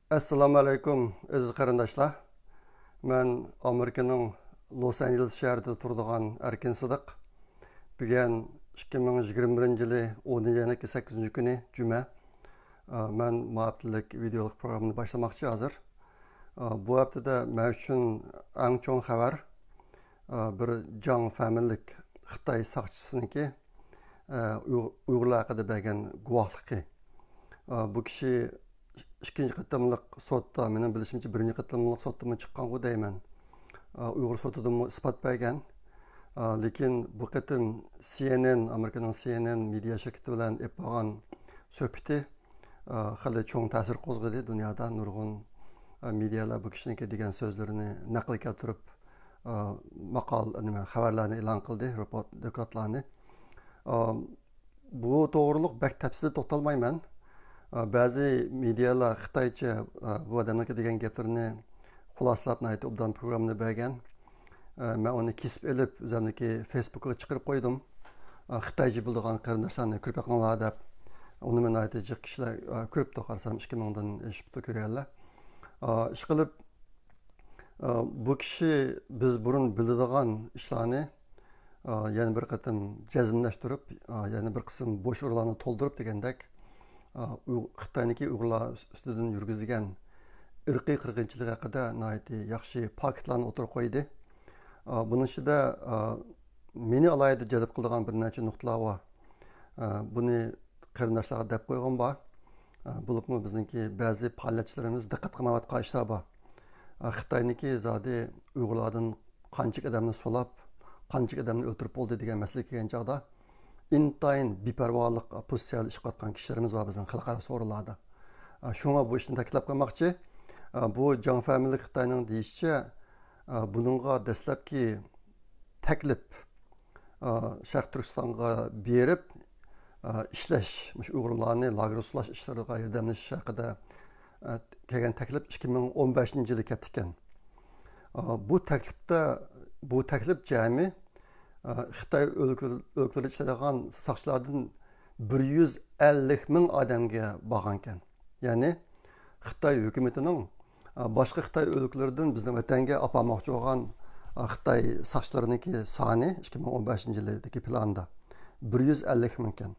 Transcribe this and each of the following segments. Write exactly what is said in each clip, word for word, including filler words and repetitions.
ئەسسالامۇ ئەلەيكۇم، ئەزىز قېرىنداشلار. مەن ئامېرىكىنىڭ لوس ئانژېلېس شەھىرىدە تۇرىدىغان ئەركىن سىدىق. بۈگۈن ئىككى مىڭ يىگىرمە بىرىنچى يىلى ئونىنچى ئاينىڭ سەككىزىنچى كۈنى، جۈمە. ئە، مەن بۇ ھەپتىلىك ۋىدېئولۇق پروگراممىنى باشلىماقچى ھازىر. ئە، بۇ ھەپتىدە مەن ئۈچۈن ئەڭ چوڭ خەۋەر، ئە، بىر جاڭ فەمىلىلىك خىتاي ساقچىسىنىڭكى، ئە، ئۇيغۇ-، ئۇيغۇرلار ھەققىدە بەرگەن گۇۋاھلىقى. ئە، بۇ كىشى ئىككىنچى قېتىملىق سوتتا، مېنىڭ بىلىشىمچە، بىرىنچى قېتىملىق سوتتىمۇ چىققانغۇ دەيمەن. ئە، ئۇيغۇر سوتىدىمۇ ئىسپات بەرگەن. ئە، لېكىن بۇ قېتىم سى ئېن ئېن، ئامېرىكىنىڭ سى ئېن ئېن مېدىيا شىركىتى بىلەن ئېلىپ بارغان سۆھبىتى، ئە، خېلى چوڭ تەسىر قوزغىدى دۇنيادا. نۇرغۇن، ئە، مېدىيالار بۇ كىشىنىڭكى دېگەن سۆزلىرىنى نەقىل كەلتۈرۈپ، ئە، ماقال، نېمە، خەۋەرلەرنى ئېلان قىلدى، راپورت، دوكلاتلارنى. ئە، بۇ توغرۇلۇق بەك تەپسىلىي توختالمايمەن. ئە، بەزى مېدىيالار خىتايچە، ئە، بۇ ئادەمنىڭكى دېگەن گەپلىرىنى خۇلاسىلاپ، ناھايىتى ئوبدان پروگراممىنى بەرگەن. ئە، مەن ئۇنى كېسىپ ئېلىپ، ئۆزۈمنىڭكى فېيسبۇكىغا چىقىرىپ قويدۇم. ئە، خىتايچە بىلىدىغان قېرىنداشلارنى كۆرۈپ بېقىڭلار دەپ. ئۇنى مەن ناھايىتى جىق كىشىلەر، ئە، كۆرۈپتۇ، قارىسام، ئىككى مىڭدىن ئېشىپتۇ كۆرگەنلەر. ئە، ئىشقىلىپ، ئە، بۇ كىشى بىز بۇرۇن بىلىدىغان ئىشلارنى، ئە، يەنە بىر قېتىم جەزملەشتۈرۈپ، ئە، يەنە بىر قىسىم بوش ئورۇنلارنى تولدۇرۇپ دېگەندەك، ئۇ-، خىتاينىڭكى ئۇيغۇرلار ئۈستىدىن يۈرگۈزگەن ئىرقىي قىرغىنچىلىق ھەققىدە ناھايىتى ياخشى پاكىتلارنى ئوتتۇرىغا قويدى. ئۇ، بۇنىڭ ئىچىدە، ئۇ، مېنى ئالاھىدە جەلپ قىلىدىغان بىر نەچچە نۇقتىلار بار. ئۇ، بۇنى قېرىنداشلارغا دەپ قويغۇم بار. ئۇ، بولۇپمۇ بىزنىڭكى بەزى پائالىيەتچىلىرىمىز دىققەت قىلمايۋاتقان ئىشلار بار. ئۇ، خىتاينىڭكى زادى ئۇيغۇرلاردىن قانچىلىك ئادەمنى سولاپ، قانچىلىك ئادەمنى ئۆلتۈرۈپ بولدى دېگەن مەسىلىگە كەلگەن چاغدا، ئىنتايىن بىپەرۋالىق پوزىتسىيەدە ئىش قىلىۋاتقان كىشىلىرىمىز بار بىزنىڭ خەلقئارا سورۇنلاردا. شۇڭا بۇ ئىشنى تەكىتلەپ قويماقچى. بۇ جاڭ فەمىلىلىك خىتاينىڭ دېيىشىچە، بۇنىڭغا دەسلەپكى تەكلىپ، شەرقىي تۈركىستانغا بېرىپ، ئىشلەش، مۇشۇ ئۇيغۇرلارنى لاگېرغا سولاش ئىشلىرىغا ياردەملىشىش ھەققىدە، كەلگەن تەكلىپ ئىككى مىڭ ئون بەشىنچى يىلى كەپتىكەن. بۇ تەكلىپتە، بۇ تەكلىپ جەمئىي، ئە، خىتاي ئۆلكە-، ئۆلكىلىرىدە ئىشلەيدىغان ساقچىلاردىن بىر يۈز ئەللىك مىڭ ئادەمگە بارغانىكەن. يەنى خىتاي ھۆكۈمىتىنىڭ، ئە، باشقا خىتاي ئۆلكىلىرىدىن بىزنىڭ ۋەتەنگە ئاپارماقچى بولغان، ئە، خىتاي ساقچىلىرىنىڭكى سانى ئىككى مىڭ ئون بەشىنچى يىلدىكى پىلاندا بىر يۈز ئەللىك مىڭ ئىكەن.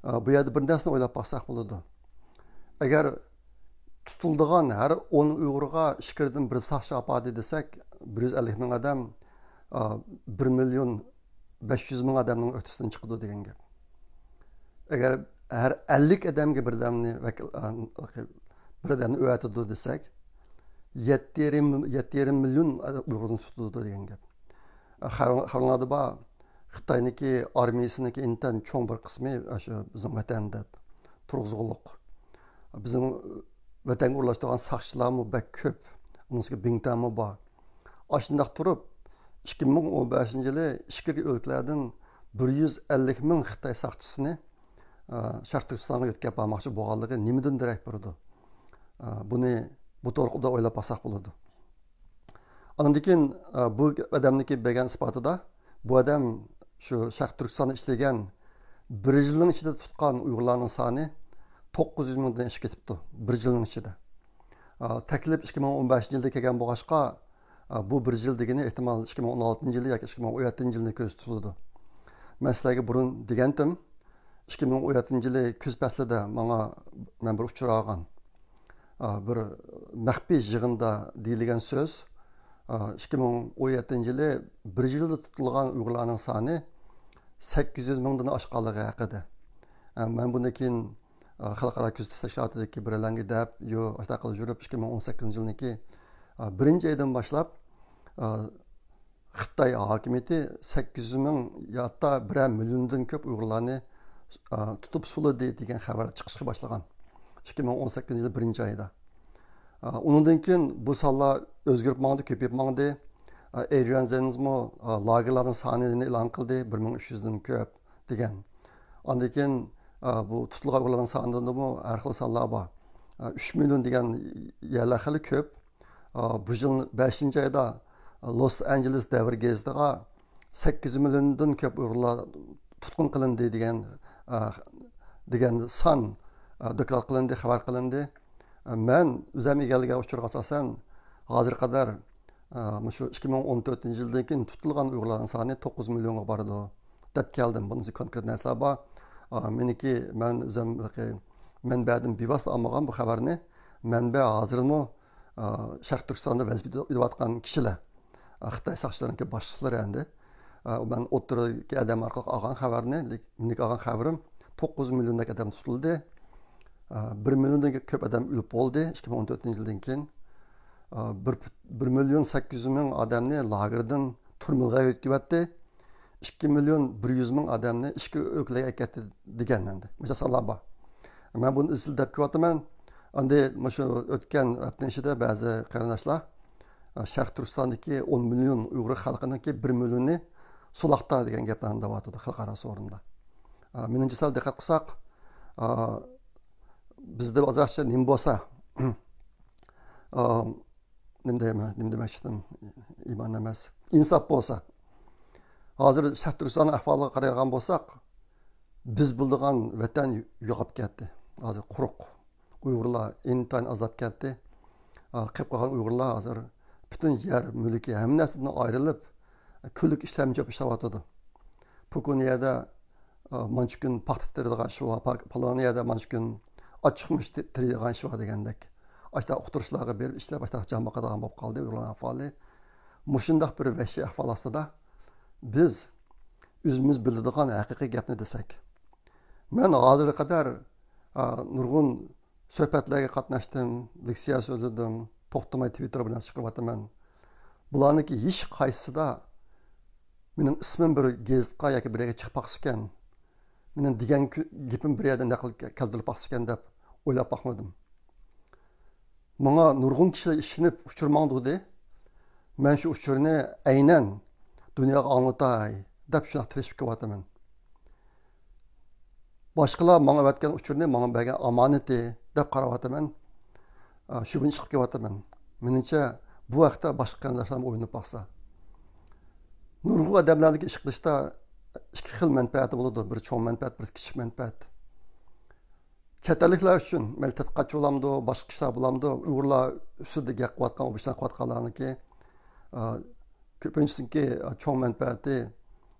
ئە، بۇ يەردە بىر نەرسىنى ئويلاپ باقساق بولىدۇ. ئەگەر تۇتۇلىدىغان ھەر ئون ئۇيغۇرغا ئىچكىرىدىن بىر ساقچى ئاپاردى دېسەك، بىر يۈز ئەللىك مىڭ ئادەم، ئا، بىر مىليون بەش يۈز مىڭ ئادەمنىڭ ئۆتىسىدىن چىقىدۇ دېگەن گەپ. ئەگەر ھەر ئەللىك ئادەمگە بىر ئادەمنى ۋەكىل، ئا، بىر ئادەمنى ئەۋەتىدۇ دېسەك، يەتتە يېرىم، يەتتە يېرىم مىليون ئۇيغۇرنى تۇتىدۇ دېگەن گەپ. خەۋەرلەردە بار، خىتاينىڭكى ئارمىيىسىنىڭكى ئىنتايىن چوڭ بىر قىسمى شۇ بىزنىڭ ۋەتەندە تۇرغۇزغۇلۇق. بىزنىڭ ۋەتەنگە ئورۇنلاشتۇرغان ساقچىلارمۇ بەك كۆپ. ئۇنىڭ ئۈستىگە بىڭتۈەنمۇ بار. ئاشۇنداق تۇرۇپ، ئىككى مىڭ ئون بەشىنچى يىلى ئىچكىرى ئۆلكىلەردىن بىر يۈز ئەللىك مىڭ خىتاي ساقچىسىنى، ئە، شەرقىي تۈركىستانغا يۆتكەپ بارماقچى بولغانلىقى نېمىدىن دېرەك بېرىدۇ؟ ئە، بۇنى بۇ توغرىدا ئويلاپ باقساق بولىدۇ. ئاندىن كېيىن، ئە، بۇ ئادەمنىڭكى بەرگەن ئىسپاتىدا، بۇ ئادەم شۇ شەرقىي تۈركىستاندا ئىشلىگەن بىر يىلنىڭ ئىچىدە تۇتقان ئۇيغۇرلارنىڭ سانى توققۇز يۈز مىڭدىن ئېشىپ كېتىپتۇ، بىر يىلنىڭ ئىچىدە. ئە، تەكلىپ ئىككى مىڭ ئون بەشىنچى يىلدا كەلگەن بولغاچقا، ئە، بۇ بىر يىل دېگىنى ئېھتىمال ئىككى مىڭ ئون ئالتىنچى يىلى ياكى ئىككى مىڭ ئون يەتتىنچى يىلنى كۆزدە تۇتىدۇ. مەن سىلەرگە بۇرۇن دېگەنتىم، ئىككى مىڭ ئون يەتتىنچى يىلى كۈز پەسلىدە ماڭا، مەن بىر ئۇچۇر ئالغان. ئا، بىر مەخپىي يىغىندا دېيىلگەن سۆز، ئا، ئىككى مىڭ ئون يەتتىنچى يىلى بىر يىلدا تۇتۇلغان ئۇيغۇرلارنىڭ سانى سەككىز يۈز مىڭدىن ئاشقانلىقى ھەققىدە. ئا، مەن بۇندىن كېيىن، ئا، خەلقئارا كۆزىتىش تەشكىلاتىدىكى بىرەيلەنگە دەپ، يو، ئاشۇنداق قىلىپ يۈرۈپ، ئىككى مىڭ ئون سەككىزىنچى يىلنىڭكى، ئا، بىرىنچى ئايدىن باشلاپ، ئا، خىتاي ھاكىمىيىتى سەككىز يۈز مىڭ يادا بىرەر مىليوندىن كۆپ ئۇيغۇرلارنى، ئا، تۇتۇپ سولىدى دېگەن خەۋەر چىقىشقا باشلىغان. ئىككى مىڭ ئون سەككىزىنچى يىل بىرىنچى ئايدا. ئا، ئۇنىڭدىن كېيىن بۇ سانلار ئۆزگىرىپ ماڭدى، كۆپىيىپ ماڭدى. ئا، ئېدرىيان زېنزمۇ، ئا، لاگېرلارنىڭ سانىنى ئېلان قىلدى، بىر مىڭ ئۈچ يۈزدىن كۆپ دېگەن. ئاندىن كېيىن، ئا، بۇ تۇتۇلغان ئۇيغۇرلارنىڭ سانىدىمۇ ھەر خىل سانلار بار. ئا، ئۈچ مىليون دېگەن يەرلەر خېلى كۆپ. ئا، بۇ يىل بەشىنچى ئايدا لوس ئانژېلېس دەۋر گېزىتىغا سەككىز مىليوندىن كۆپ ئۇيغۇرلار تۇتقۇن قىلىندى دېگەن، ئا، دېگەن سان، ئا، دوكلات قىلىندى، خەۋەر قىلىندى. مەن ئۆزۈم ئىگىلىگەن ئۇچۇرغا ئاساسەن، ھازىرغا قەدەر، ئە، مۇشۇ ئىككى مىڭ ئون تۆتىنچى يىلدىن كېيىن تۇتۇلغان ئۇيغۇرلارنىڭ سانى توققۇز مىليونغا بارىدۇ، دەپ كەلدىم. بۇنىڭ ئۈچۈن كونكرېت نەرسىلەر بار. ئە، مېنىڭكى، مەن ئۆزۈم مەنبەدىن بىۋاسىتە ئالمىغان بۇ خەۋەرنى. مەنبە ھازىرمۇ، ئە، شەرقىي تۈركىستاندا ۋەزىپە ئۆتەۋاتقان كىشىلەر. خىتاي ساقچىلىرىنىڭكى باشلىقلىرى ئەمدى. مەن ئوتتۇرىدىكى ئادەم ئارقىلىق ئالغان خەۋەرنى، مېنىڭكى ئالغان خەۋىرىم، توققۇز مىليوندەك ئادەم تۇتۇلدى. بىر مىليوندىن كۆپ ئادەم ئۆلۈپ بولدى ئىككى مىڭ ئون تۆتىنچى يىلدىن كېيىن. بىر، بىر مىليون سەككىز يۈز مىڭ ئادەمنى لاگېردىن تۈرمىلەرگە يۆتكىۋەتتى. ئىككى مىليون بىر يۈز مىڭ ئادەمنى ئىچكىرى ئۆلكىلەرگە ئەكەتتى دېگەن ئەمدى. مۇشۇ سانلار بار. مەن بۇنى ئىزچىل دەپ كېلىۋاتىمەن. ئەمدى مۇشۇ ئۆتكەن ھەپتىنىڭ ئىچىدە بەزى قېرىنداشلار، ئە، شەرقىي تۈركىستاندىكى ئون مىليون ئۇيغۇر خەلقىنىڭكى بىر مىليونى سولاقتا دېگەن گەپلەرنى دەۋاتىدۇ خەلقئارا فورۇمدا. ئە، مېنىڭچە سەل دىققەت قىلساق، ئە، بىزدە ئازراقچە نېمە بولسا، ئە، نېمە دەيمەن، نېمە دېمەكچىدىم، ئىمان ئەمەس، ئىنساپ بولسا. ھازىر شەرقىي تۈركىستاننىڭ ئەھۋالىغا قارايدىغان بولساق، بىز بىلىدىغان ۋەتەن يوقاپ كەتتى. ھازىر قۇرۇق. ئۇيغۇرلار ئىنتايىن ئازلاپ كەتتى. ئا، قېلىپ قالغان ئۇيغۇرلار ھازىر پۈتۈن يەر مۈلكى، ھەممە نەرسىدىن ئايرىلىپ، كۈنلۈك ئىشلەمچى بولۇپ ئىشلەۋاتىدۇ. پۇكۇن يەردە، ئا، مانچە كۈن پاختا تېرىيدىغان ئىش بار، پا-، پالان يەردە مانچە كۈن ئاچچىقمۇچ تې-، تېرىيدىغان ئىش بار دېگەندەك. ئاشۇنداق ئۇقتۇرۇشلارغا بېرىپ ئىشلەپ، ئاشۇنداق جان باقىدىغان بولۇپ قالدى ئۇيغۇرلارنىڭ ئەھۋالى. مۇشۇنداق بىر ۋەھشىي ئەھۋال ئاستىدا بىز ئۆزىمىز بىلىدىغان ھەقىقىي گەپنى دېسەك، مەن ھازىرغا قەدەر، ئا، نۇرغۇن سۆھبەتلەرگە قاتناشتىم، لېكسىيە سۆزلىدىم، توختىماي تىۋىتتېر بىلەن چىقىرىۋاتىمەن. بۇلارنىڭكى ھېچ قايسىسىدا مېنىڭ ئىسمىم بىر گېزىتقا ياكى بىر يەرگە چىقىپ باقسىكەن، مېنىڭ دېگەن كۈ-، گېپىم بىر يەردە نەقىل كە-، كەلتۈرۈلۈپ باقسىكەن دەپ ئويلاپ باقمىدىم. ماڭا نۇرغۇن كىشىلەر ئىشىنىپ ئۇچۇر ماڭدۇردى. مەن شۇ ئۇچۇرنى ئەينەن دۇنياغا ئاڭلىتاي دەپ شۇنداق تىرىشىپ كېلىۋاتىمەن. باشقىلار ماڭا ئەۋەتكەن ئۇچۇرنى ماڭا بەرگەن ئامانىتى دەپ قاراۋاتىمەن. ئا، شۇ بىلەن ئىشقىپ كېلىۋاتىمەن. مېنىڭچە، بۇ ھەقتە باشقا قېرىنداشلارمۇ ئويلىنىپ باقسا. نۇرغۇن ئادەملەرنىڭكى ئىش قىلىشتا ئىككى خىل مەنپەئەتى بولىدۇ. بىر چوڭ مەنپەئەت، بىر كىچىك مەنپەئەت. چەت ئەللىكلەر ئۈچۈن، مەيلى تەتقىقاتچى بولامدۇ، باشقا كىشىلەر بولامدۇ، ئۇيغۇرلار ئۈستىدە گەپ قىلىۋاتقان، ئوبۇشلار قىلىۋاتقانلارنىڭكى، ئا، كۆپىنچىسىنىڭكى، ئا، چوڭ مەنپەئەتى،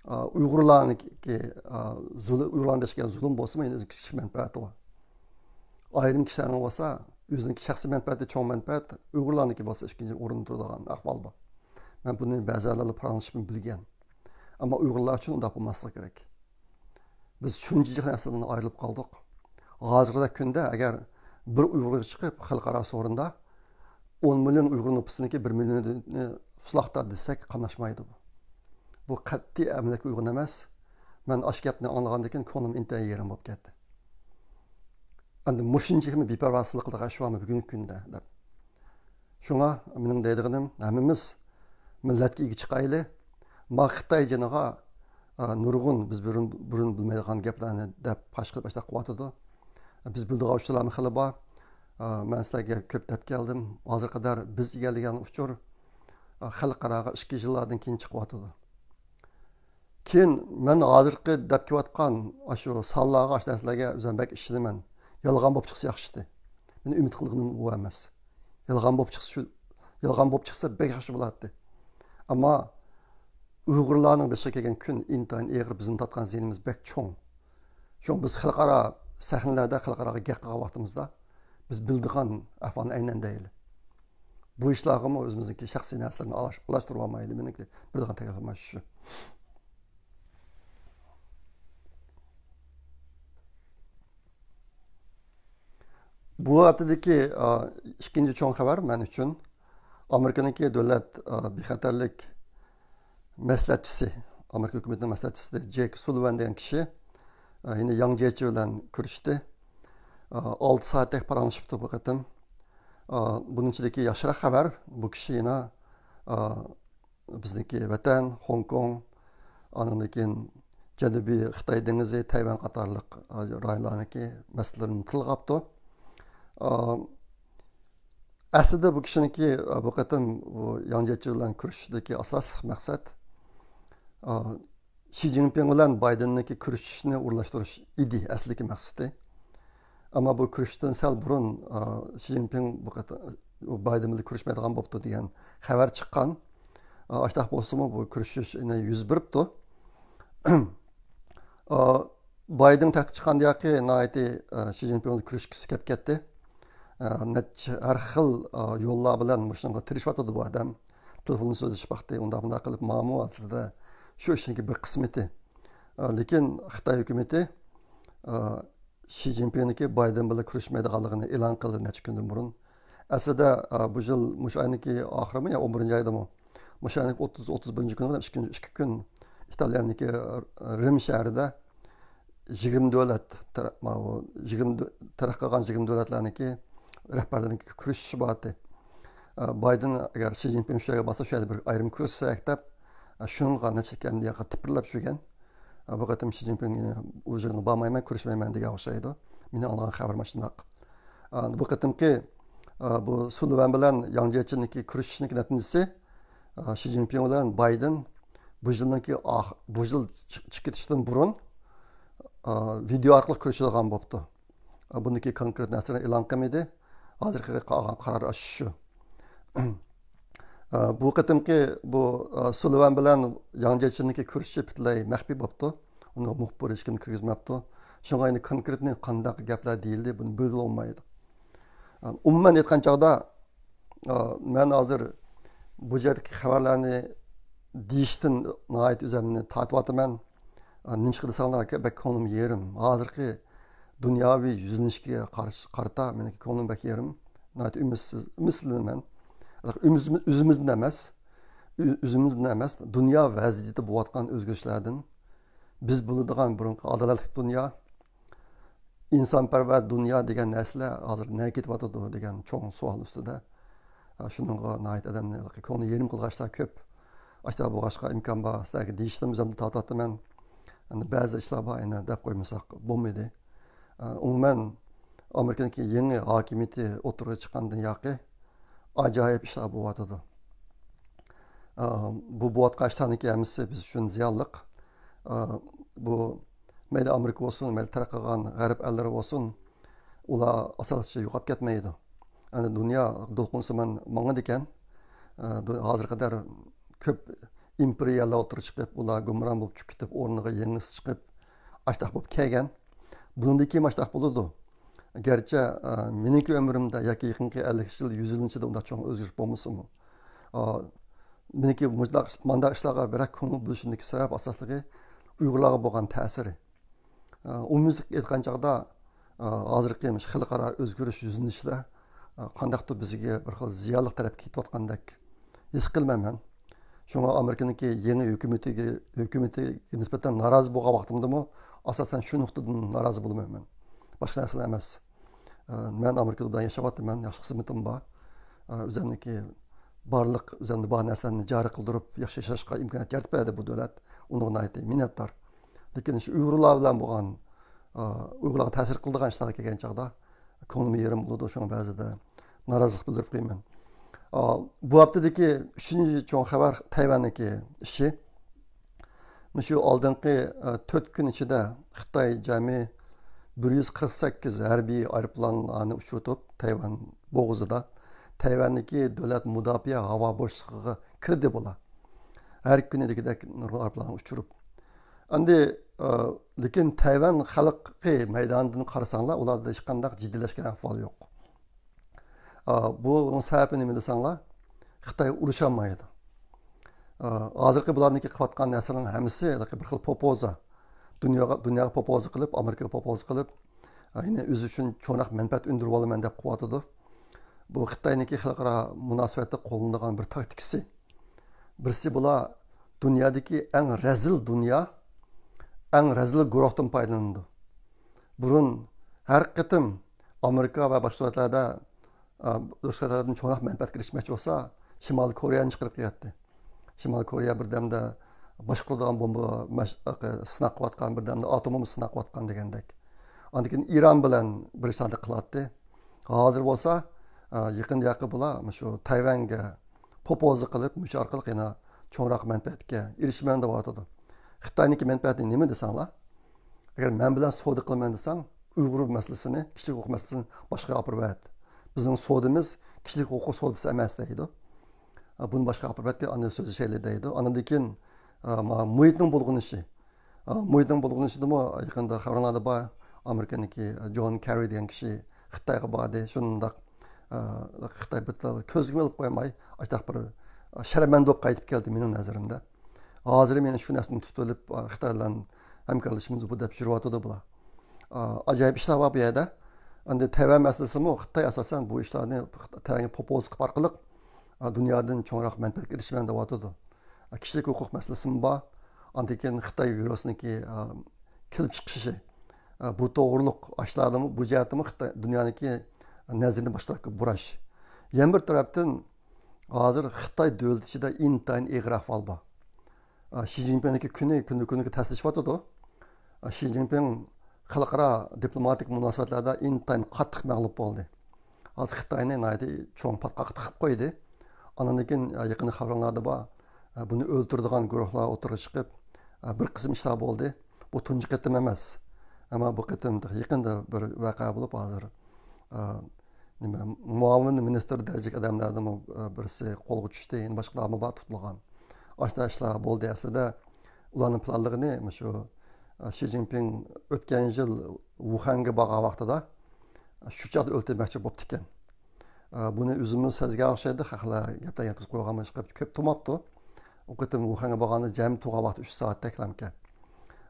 ئا، ئۇيغۇرلارنىڭكى، ئا، زۇلۇ-، ئۇيغۇرلارنىڭ بېشىغا كەلگەن زۇلۇم بولسىمۇ، يەنە كىچىك مەنپەئەتى بار. ئايرىم كىشىلەرنىڭ بولسا ئۆزىنىڭكى شەخسىي مەنپەئەتى چوڭ مەنپەئەت، ئۇيغۇرلارنىڭكى بولسا ئىككىنچى ئورۇندا تۇرىدىغان ئەھۋال بار. مەن بۇنى بەزىلەر بىلەن پاراڭلىشىپمۇ بىلگەن. ئەمما ئۇيغۇرلار ئۈچۈن ئۇنداق بولماسلىقى كېرەك. بىز شۇنچە جىق نەرسىدىن ئايرىلىپ قالدۇق. ھازىرقىدەك كۈندە ئەگەر بىر ئۇيغۇر چىقىپ خەلقئارا سورۇندا ئون مىليون ئۇيغۇر نوپۇسىنىڭكى بىر مىليونى سولاقتا دېسەك قاملاشمايدۇ بۇ. بۇ قەتئىي ئەمەلىيەتكە ئۇيغۇن ئەمەس. مەن ئاشۇ گەپنى ئاڭلىغاندىن كېيىن كۆڭلۈم ئىنتايىن يېرىم بولۇپ كەتتى. ئەمدى مۇشۇنچىلىكمۇ بىپەرۋاسىزلىق قىلىدىغان ئىش بارمۇ بۈگۈنكى كۈندە دەپ. شۇڭا مېنىڭ دەيدىغىنىم، ھەممىمىز مىللەتكە ئىگە چىقايلى. ما خىتاي جېنىغا، ئا، نۇرغۇن بىز بۇرۇن، بۇرۇن بىلمەيدىغان گەپلەرنى دەپ پاش قىلىپ ئاشۇنداق قىلىۋاتىدۇ. بىز بىلىدىغان ئۇچۇرلارمۇ خېلى بار. ئا، مەن سىلەرگە كۆپ دەپ كەلدىم. ھازىرغا قەدەر بىز ئىگىلىگەن ئۇچۇر، ئا، خەلقئاراغا ئىككى يىللاردىن كېيىن چىقىۋاتىدۇ. كېيىن مەن ھازىرقى دەپ كېلىۋاتقان ئاشۇ سانلارغا، ئاشۇ نەرسىلەرگە ئۆزۈم بەك ئىشىنىمەن. يالغان بولۇپ چىقسا ياخشىتى. مېنىڭ ئۈمىد قىلغىنىم ئۇ ئەمەس. يالغان بولۇپ چىقسا شۇ، يالغان بولۇپ چىقسا بەك ياخشى بولاتتى. ئەمما ئۇيغۇرلارنىڭ بېشىغا كەلگەن كۈن ئىنتايىن ئېغىر، بىزنىڭ تارتقان زىيىنىمىز بەك چوڭ. شۇڭا بىز خەلقئارا سەھنىلەردە، خەلقئاراغا گەپ قىلغان ۋاقتىمىزدا بىز بىلىدىغان ئەھۋالنى ئەينەن دەيلى. بۇ ئىشلارغىمۇ ئۆزىمىزنىڭكى شەخسىي نەرسىلىرىنى ئالاش-، ئالاشتۇرۇۋالمايلى. مېنىڭكى بىر دېگەن تەكلىپىم شۇ. بۇ ھەپتىدىكى، ئا، ئىككىنچى چوڭ خەۋەر مەن ئۈچۈن ئامېرىكىنىڭكى دۆلەت، ئا، بىخەتەرلىك مەسلىھەتچىسى، ئامېرىكا ھۆكۈمىتىنىڭ مەسلىھەتچىسى جېك سۇلىۋان دېگەن كىشى، ئا، يەنە ياڭ جيېچى بىلەن كۆرۈشتى. ئا، ئالتە سائەتتەك پاراڭلىشىپتۇ بۇ قېتىم. ئا، بۇنىڭ ئىچىدىكى ياخشىراق خەۋەر، بۇ كىشى يەنە، ئا، بىزنىڭكى ۋەتەن، خوڭكوڭ، ئاندىن كېيىن جەنۇبىي خىتاي دېڭىزى، تەيۋەن قاتارلىق، ئا، رايونلارنىڭكى مەسىلىلىرىنى تىلغا ئاپتۇ. ئا، ئەسلىدە بۇ كىشىنىڭكى، ئا، بۇ قېتىم بۇ ياڭ جيېچى بىلەن كۆرۈشۈشىدىكى ئاساسلىق مەقسەت، ئا، شى جىنپىڭ بىلەن بايدېننىڭكى كۆرۈشۈشىنى ئورۇنلاشتۇرۇش ئىدى ئەسلىدىكى مەقسىتى. ئەمما بۇ كۆرۈشۈشتىن سەل بۇرۇن، ئا، شى جىنپىڭ بۇ قېتىم بايدېن بىلەن كۆرۈشمەيدىغان بوپتۇ دېگەن خەۋەر چىققان. ئا، ئاشتاق بولسىمۇ، بۇ كۆرۈشۈش يەنە يۈز بېرىپتۇ. ئا، بايدېن تەختكە چىققاندىن كېيىن ناھايىتى، ئا، شى جىنپىڭ بىلەن كۆرۈشكۈسى كەپ كەتتى. ئا، نەچچە ھەر خىل، ئا، يوللار بىلەن مۇشۇنىڭغا تىرىشىۋاتىدۇ بۇ ئادەم. تېلېفوندا سۆزلىشىپ باقتى، ئۇنداق مۇنداق قىلىپ، ماڭىمۇ ئەسلىدە شۇ ئىشنىڭكى بىر قىسمىتى. ئا، لېكىن خىتاي ھۆكۈمىتى، ئا، شى جىنپىڭنىڭكى بايدېن بىلەن كۆرۈشمەيدىغانلىقىنى ئېلان قىلدى نەچچە كۈندىن بۇرۇن. ئەسلىدە، ئا، بۇ يىل مۇشۇ ئاينىڭكى ئاخىرىمۇ يا ئون بىرىنچى ئايدىمۇ؟ مۇشۇ ئاينىڭ ئوتتۇز، ئوتتۇز بىرىنچى كۈنى ئىككى كۈن، ئىككى كۈن ئىتالىيەنىڭكى رىم شەھىرىدە يىگىرمە دۆلەت تەر-، ماۋۇ يىگىرمە دۆ-، تەرەققىي قىلغان يىگىرمە دۆلەتلەرنىڭكى رەھبەرلىرىنىڭكى كۆرۈشۈشى بار ئىدى. ئە، بايدېن ئەگەر شى جىنپىڭ شۇ يەرگە بارسا، شۇ يەردە بىر ئايرىم كۆرۈشسەك دەپ، ئە، شۇنىڭغا نەچچە كەمدىياققا تىپىرلاپ يۈرگەن. ئە، بۇ قېتىم شى جىنپىڭ يەنە ئۇ يىغىنغا بارمايمەن، كۆرۈشمەيمەن دېگەن ئوخشايدۇ. مېنىڭ ئاڭلىغان خەۋىرىم ئاشۇنداق. ئە، بۇ قېتىمقى، ئە، بۇ سۇلىۋان بىلەن ياڭ جيېچىننىڭكى كۆرۈشۈشىنىڭكى نەتىجىسى، ئە، شى جىنپىڭ بىلەن بايدېن بۇ يىلنىڭكى ئاخ-، بۇ يىل چىق-، چىقىپ كېتىشتىن بۇرۇن، ئا، ۋىدېو ئارقىلىق كۆرۈشىدىغان بوپتۇ. ئا، بۇنىڭكى كونكرېت نەرسىلەرنى ئېلان قىلمىدى. ھازىرقى ئالغان قارار ئاشۇ شۇ. ئا، بۇ قېتىمقى بۇ، ئا، سۇلىۋان بىلەن ياڭ جيېچىننىڭكى كۆرۈشۈشى پۈتۈنلەي مەخپىي بوپتۇ. ئۇنىڭغا مۇخبىر ھېچكىمنى كىرگۈزمەپتۇ. شۇڭا ئەمدى كونكرېتنى قانداق گەپلەر دېيىلدى، بۇنى بىلگىلى بولمايدۇ. ئا، ئومۇمەن ئېيتقان چاغدا، ئا، مەن ھازىر بۇ جەھەتتىكى خەۋەرلەرنى دېيىشتىن ناھايىتى ئۆزۈمنى تارتىۋاتىمەن. ئا، نېمىشقا دېسەڭلار، بەك كۆڭلۈم يېرىم. ھازىرقى دۇنياۋى يۈزلىنىشكە قارشى، قارىتا مېنىڭكى كۆڭلۈم بەك يېرىم. ناھايىتى ئۈمىدسىز، ئۈمىدسىزلىنىمەن. ئۈمىدسىز-، ئۆزىمىزدىن ئەمەس، ئۆ-، ئۆزىمىزدىن ئەمەس، دۇنيا ۋەزىيىتى بولۇۋاتقان ئۆزگىرىشلەردىن. بىز بىلىدىغان بۇرۇنقى ئادالەتلىك دۇنيا، ئىنسانپەرۋەر دۇنيا دېگەن نەرسىلەر ھازىر نەگە كېتىۋاتىدۇ دېگەن چوڭ سوئال ئۈستىدە. شۇنىڭغا ناھايىتى ئادەمنى كۆڭلى يېرىم قىلغان ئىشلار كۆپ. ئاشۇنداق بولغاچقا، ئىمكان بار سىلەرگە دېيىشتىن ئۆزۈمنى تارتىۋاتىمەن. ئەمدى بەزى ئىشلار بار، يەنە دەپ قويمىساق بولمىدى. ئومۇمەن، ئامېرىكىنىڭكى يېڭى ھاكىمىيىتى ئوتتۇرىغا چىققاندىن ياقى ئاجايىپ ئىشلار بولۇۋاتىدۇ. ئا، بۇ بولۇۋاتقان ئىشلارنىڭكى ھەممىسى بىز ئۈچۈن زىيانلىق. ئا، بۇ مەيلى ئامېرىكا بولسۇن، مەيلى تەرەققىي قىلغان غەرب ئەللىرى بولسۇن، ئۇلار ئاساسلىقچە يوقاپ كەتمەيدۇ. يەنى دۇنيا دولقۇنسىمان ماڭىدىكەن. ئا، دۇ-، ھازىرغا قەدەر كۆپ ئىمپېرىيەلەر ئوتتۇرىغا چىقىپ، ئۇلار گۇمران بولۇپ چۈشۈپ كېتىپ، ئورنىغا يېڭىسى چىقىپ، ئاشتاق بولۇپ كەلگەن. بۇنىڭدىن كېيىن ئاشتاق بولىدۇ. گەرچە، ئە، مېنىڭكى ئۆمرۈمدە ياكى يېقىنقى ئەللىك يىل، يۈز يىل ئىچىدە ئۇنداق چوڭ ئۆزگىرىش بولمىسىمۇ، ئا، مېنىڭكى مۇنداق، مانداق ئىشلارغا بەكرەك كۆڭۈل بۆلۈشۈمدىكى سەۋەب ئاساسلىقى ئۇيغۇرلارغا بولغان تەسىرى. ئا، ئومۇميۈزلۈك ئېيتقان چاغدا، ئا، ھازىرقى مۇشۇ خەلقئارا ئۆزگىرىش، يۈزلىنىشلەر، ئا، قانداقتۇر بىزگە بىر خىل زىيانلىق تەرەپكە كېتىۋاتقاندەك ھېس قىلىمەن مەن. شۇڭا ئامېرىكىنىڭكى يېڭى ھۆكۈمىتىگە، ھۆكۈمىتىگە نىسبەتەن نارازى بولغان ۋاقتىمدىمۇ ئاساسەن شۇ نۇقتىدىن نارازى بولىمەن مەن. باشقا نەرسىدىن ئەمەس. ئە، مەن ئامېرىكىدا ياشاۋاتىمەن، ياخشى خىزمىتىم بار. ئە، ئۆزۈمنىڭكى بارلىق، ئۆزۈمدە بار نەرسىلەرنى جارى قىلدۇرۇپ، ياخشى ياشاشقا ئىمكانىيەت يارىتىپ بەردى بۇ دۆلەت. ئۇنىڭغا ناھايىتى مىننەتدار. لېكىن شۇ ئۇيغۇرلار بىلەن بولغان، ئە، ئۇيغۇرلارغا تەسىر قىلىدىغان ئىشلارغا كەلگەن چاغدا، كۆڭلۈم يېرىم بولىدۇ، شۇڭا بەزىدە نارازىلىق بىلدۈرۈپ قويىمەن. ئا، بۇ ھەپتىدىكى ئۈچىنچى چوڭ خەۋەر تەيۋەننىڭكى ئىشى. مۇشۇ ئالدىنقى، ئا، تۆت كۈن ئىچىدە خىتاي جەمئىي بىر يۈز قىرىق سەككىز ھەربىي ئايروپىلانلارنى ئۇچۇرتۇپ، تەيۋەن بوغۇزىدا تەيۋەننىڭكى دۆلەت مۇداپىئە ھاۋا بوشلۇقىغا كىردى بۇلار. ھەر كۈنى دېگۈدەك نۇرغۇن ئايروپىلان ئۇچۇرۇپ. ئەمدى، ئا، لېكىن تەيۋەن خەلقى مەيدانىدىن قارىساڭلار، ئۇلاردا ھېچقانداق جىددىيلەشكەن ئەھۋال يوق. ئا، بۇنىڭ سەۋەبى نېمە دېسەڭلار، خىتاي ئۇرۇشالمايدۇ. ئا، ھازىرقى بۇلارنىڭكى قىلىۋاتقان نەرسىلەرنىڭ ھەممىسى ھېلىقى بىر خىل پوپوزا. دۇنياغا، دۇنياغا پوپوزا قىلىپ، ئامېرىكىغا پوپوزا قىلىپ، ئا، يەنى ئۆزى ئۈچۈن چوڭراق مەنپەئەت ئۈندۈرۈۋالىمەن دەپ قىلىۋاتىدۇ. بۇ خىتاينىڭكى خەلقئارا مۇناسىۋەتتە قوللىنىدىغان بىر تاكتىكىسى. بىرسى بۇلار دۇنيادىكى ئەڭ رەزىل دۇنيا، ئەڭ رەزىل گۇرۇھتىن پايدىلىنىدۇ. بۇرۇن ھەر قېتىم ئامېرىكا ۋە باشقا دۆلەتلەردە، ئا، باشقا دۆلەتلەردىن چوڭراق مەنپەئەتكە ئېرىشمەكچى بولسا، شىمالىي كورېيەنى چىقىرىپ قوياتتى. شىمالىي كورېيە بىردەمدە باشقۇرىدىغان بومبا مەش-، سىناق قىلىۋاتقان، بىردەمدە ئاتوم بومبا سىناق قىلىۋاتقان دېگەندەك. ئاندىن كېيىن ئىران بىلەن بىر ئىشلارنى قىلاتتى. ھازىر بولسا، ئا، يېقىندا ياقى بۇلار شۇ تەيۋەنگە پوپوزا قىلىپ، مۇشۇ ئارقىلىق يەنە چوڭراق مەنپەئەتكە ئېرىشىمەن دەۋاتىدۇ. خىتاينىڭكى مەنپەئەتى نېمە دېسەڭلار؟ ئەگەر مەن بىلەن سودا قىلىمەن دېسەڭ، ئۇيغۇر مەسىلىسىنى، كىشىلىك ھوقۇق مەسىلىسىنى باشقىغا ئاپىرىۋەت. بىزنىڭ سودىمىز كىشىلىك ھوقۇق سودىسى ئەمەس دەيدۇ. بۇنى باشقا ئاپىرىۋەتكىن، ئاندىن سۆزلىشەيلى دەيدۇ. ئاندىن كېيىن مۇھىتنىڭ بۇلغىنىشى. مۇھىتنىڭ بۇلغىنىشىدىمۇ يېقىندا خەۋەرلەردە بار. ئامېرىكىنىڭكى جون كېررى دېگەن كىشى خىتايغا باردى. شۇنداق خىتاي بىر تال كۆزگىمۇ ئېلىپ قويماي، ئاشتاق بىر شەرمەندە بولۇپ قايتىپ كەلدى مېنىڭ نەزىرىمدە. ھازىر مېنى شۇ نەرسىنى تۇتۇۋېلىپ، خىتاي بىلەن ھەمكارلىشىمىز بۇ دەپ يۈرۈۋاتىدۇ بۇلار. ئاجايىپ ئىشلار بار بۇ يەردە. ئەمدى تەيۋەن مەسىلىسىمۇ خىتاي ئاساسەن بۇ ئىشلارنى تەيۋەنگە پوپوز قىلىپ ئارقىلىق دۇنيادىن چوڭراق مەنپەئەتكە ئېرىشىمەن دەۋاتىدۇ. كىشىلىك ھوقۇق مەسىلىسىمۇ بار. ئاندىن كېيىن خىتاي ۋىرۇسىنىڭكى كېلىپ چىقىشى. بۇ توغرۇلۇق ئاشلاردىمۇ، بۇ جەھەتتىمۇ خىتاي دۇنيانىڭكى نەزىرىنى باشقا تەرەپكە بۇراش. يەنە بىر تەرەپتىن ھازىر خىتاي دۆلىتى ئىچىدە ئىنتايىن ئېغىر ئەھۋال بار. شى جىنپىڭنىڭكى كۈنى كۈندىن كۈنگە تەسلىشىۋاتىدۇ. شى جىنپىڭ خەلقئارا دىپلوماتىك مۇناسىۋەتلەردە ئىنتايىن قاتتىق مەغلۇپ بولدى. ھازىر خىتاينى ناھايىتى چوڭ پاتقاققا تىقىپ قويدى. ئاندىن كېيىن يېقىندا خەۋەرلەردە بار، بۇنى ئۆلتۈرىدىغان گۇرۇھلار ئوتتۇرىغا چىقىپ، بىر قىسىم ئىشلار بولدى. بۇ تۇنجى قېتىم ئەمەس. ئەمما بۇ قېتىم يېقىندا بىر ۋەقە بولۇپ، ھازىر نېمە، مۇئاۋىن مىنىستىر دەرىجىلىك ئادەملەردىنمۇ بىرسى قولغا چۈشتى، يەنە باشقىلارمۇ بار تۇتۇلغان. ئاشۇنداق ئىشلار بولدى ئەسلىدە. ئۇلارنىڭ پىلانلىغىنى مۇشۇ شى جىنپىڭ ئۆتكەن يىل ۋۇخەنگە بارغان ۋاقتىدا شۇ چاغدا ئۆلتۈرمەكچى بوپتىكەن. بۇنى ئۆزىمۇ سەزگەن ئوخشايدۇ، خەقلەر گەپلەر يەنە قىزىپ قويغان باشقا كۆپ تۇرماپتۇ. ئۇ قېتىم ۋۇخەنگە بارغاندا جەمئىي تۇرغان ۋاقتى ئۈچ سائەتتەكلەمكەن.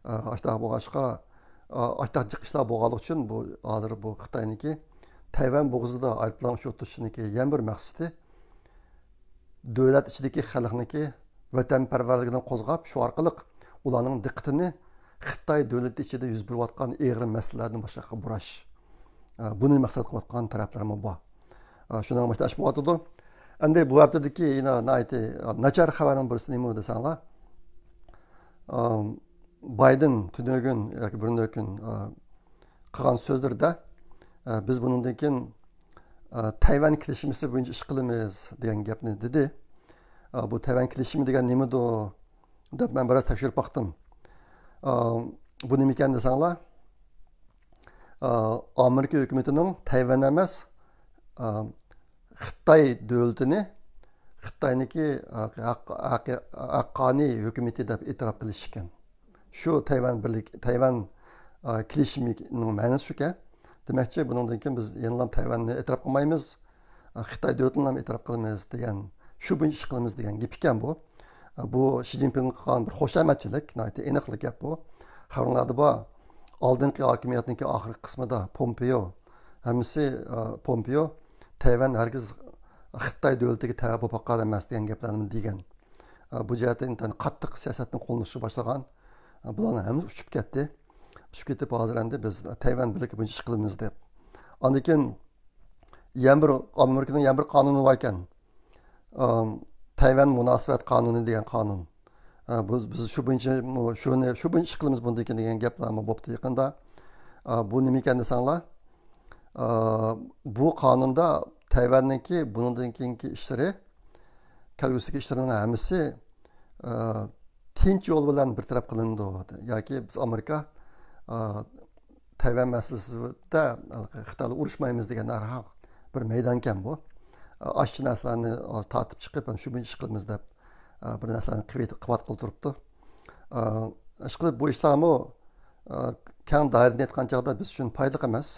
ئاشتاق بولغاچقا، ئاشتاق جىق ئىشلار بولغانلىقى ئۈچۈن بۇ ھازىر بۇ خىتاينىڭكى تەيۋەن بوغۇزىدا ئايروپىلان ئۇچۇرتۇشىنىڭكى يەنە بىر مەقسىتى دۆلەت ئىچىدىكى خەلقنىڭكى ۋەتەنپەرۋەرلىكىنى قوزغاپ، شۇ ئارقىلىق ئۇلارنىڭ دىققىتىنى خىتاي دۆلىتى ئىچىدە يۈز بېرىۋاتقان ئېغىر مەسىلىلەردىن باشقىلارغا بۇراش. بۇنى مەقسەت قىلىۋاتقان تەرەپلەرمۇ بار. شۇنىڭ بىلەن ئىش بولۇۋاتىدۇ. ئەمدى بۇ ھەپتىدىكى يەنە ناھايىتى ناچار خەۋەرنىڭ بىرسى نېمە دېسەڭلار، بايدېن تۈنۈگۈن ياكى بۇرۇندىكى كۈن قىلغان سۆزلىرىدە، بىز بۇنىڭدىن كېيىن تەيۋەن كېلىشمىسى بويىچە ئىش قىلىمىز دېگەن گەپنى دېدى. بۇ تەيۋەن كېلىشىمى دېگەن نېمىدۇ دەپ مەن بىراز تەكشۈرۈپ باقتىم. بۇ نېمىكەن دېسەڭلار، ئامېرىكا ھۆكۈمىتىنىڭ تەيۋەن ئەمەس، خىتاي دۆلىتىنى خىتاينىڭكى ھەق-، ھەق-، ھەققانىي ھۆكۈمىتى دەپ ئېتىراپ قىلىش ئىكەن. شۇ تەيۋەن بىرلىك، تەيۋەن، ئا، كېلىشىمىنىڭ مەنىسى شۇكەن. دېمەكچى، بۇنىڭدىن كېيىن بىز يەنىلا تەيۋەننى ئېتىراپ قىلمايمىز، ئا، خىتاي دۆلىتىنى ھەم ئېتىراپ قىلىمىز دېگەن، شۇ بويىچە ئىش قىلىمىز دېگەن گېپى ئىكەن بۇ. ئا، بۇ شى جىنپىڭغا قىلغان بىر خۇشامەتچىلىك، ناھايىتى ئېنىقلا گەپ بۇ. خەۋەرلەردە بار، ئالدىنقى ھاكىمىيەتنىڭكى ئاخىرقى قىسمىدا پومپېيو، ھەممىسى، ئا، پومپېيو تەيۋەن ھەرگىز خىتاي دۆلىتىگە تەۋە بولۇپ باققان ئەمەس دېگەن گەپلەرنى دېگەن. ئا، بۇ جەھەتتە ئىنتايىن قاتتىق سىياسەتنى قوللىنىشقا باشلىغان. ئا، بۇلارنىڭ ھەممىسى ئۇچۇپ كەتتى. ئۇچۇپ كېتىپ، ھازىر ئەمدى بىز تەيۋەن بىرلىكى بويىچە ئىش قىلىمىز دەپ. ئاندىن كېيىن يەنە بىر، ئامېرىكىنىڭ يەنە بىر قانۇنى بار ئىكەن. ئا، تەيۋەن مۇناسىۋەت قانۇنى دېگەن قانۇن. ئا، بىز، بىز شۇ بويىچە، شۇنى، شۇ بويىچە ئىش قىلىمىز بۇندىن كېيىن دېگەن گەپلەرمۇ بوپتۇ يېقىندا. ئا، بۇ نېمە ئىكەن دېسەڭلار، ئا، بۇ قانۇندا تەيۋەننىڭكى بۇنىڭدىن كېيىنكى ئىشلىرى، كەلگۈسىدىكى ئىشلىرىنىڭ ھەممىسى، ئا، تىنچ يول بىلەن بىر تەرەپ قىلىنىدۇ. ياكى بىز ئامېرىكا، ئا، تەيۋەن مەسىلىسىدە خىتاي بىلەن ئۇرۇشمايمىز دېگەن ھەر ھال بىر مەيدانكەن بۇ. ئاشۇ نەرسىلەرنى تارتىپ چىقىپ، شۇ بىلەن ئىش قىلىمىز دەپ، بىر نەرسىلەرنى قىلىۋېتىپ، قىلىۋاتقىلى تۇرۇپتۇ. ئىشقىلىپ، بۇ ئىشلارمۇ، كەڭ دائىرىدىن ئېيتقان چاغدا بىز ئۈچۈن پايدىلىق ئەمەس.